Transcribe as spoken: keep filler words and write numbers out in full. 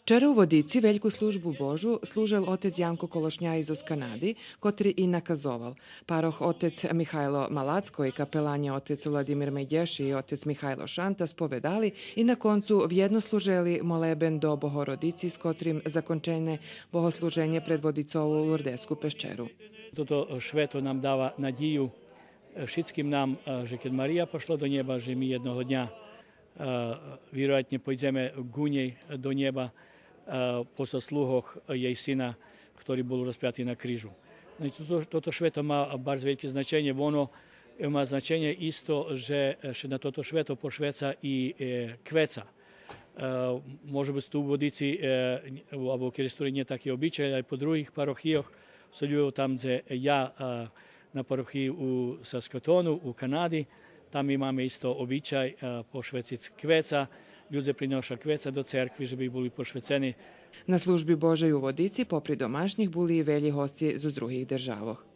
Вчера у Водици вельку Службу Божу служел отец Янко Колошняї зоз Канади, котри и наказовал. Парох отец Михайло Малацко и капеланє отец Владимир Медєши и отец Михайло Шанта споведали и на концу вєдно служели молебен до Богородици, з котрим закончене богослуженє пред Водицову Лурдеску пещеру. Тото швето нам дава надїю, е, шицким нам, е, же кед Мария пошла до нєба, же ми єдного дня, е, вироятнє пойдземе ґу нєй до нєба, е, по заслугох єй Сина, хтори бул розпяти на крижу. Значи, тото, тото швето ма барз вельке значенє. Воно, е, ма значенє исто же, е, ше на тото швето пошвеца и, е, квеца. Е, може буц ту у Водици, е, або у Керестури нє таки обичай, алє по других парохийох, особлїво там дзе я, е, на парохиї у Саскатону, у Канади, там ми маме исто обичай, е, пошвециц квеца. Людзе приноша квеца до церкви же би були пошвецени. На Служби Божей у Водици, попри домашнїх, були и велї госци зоз других державох.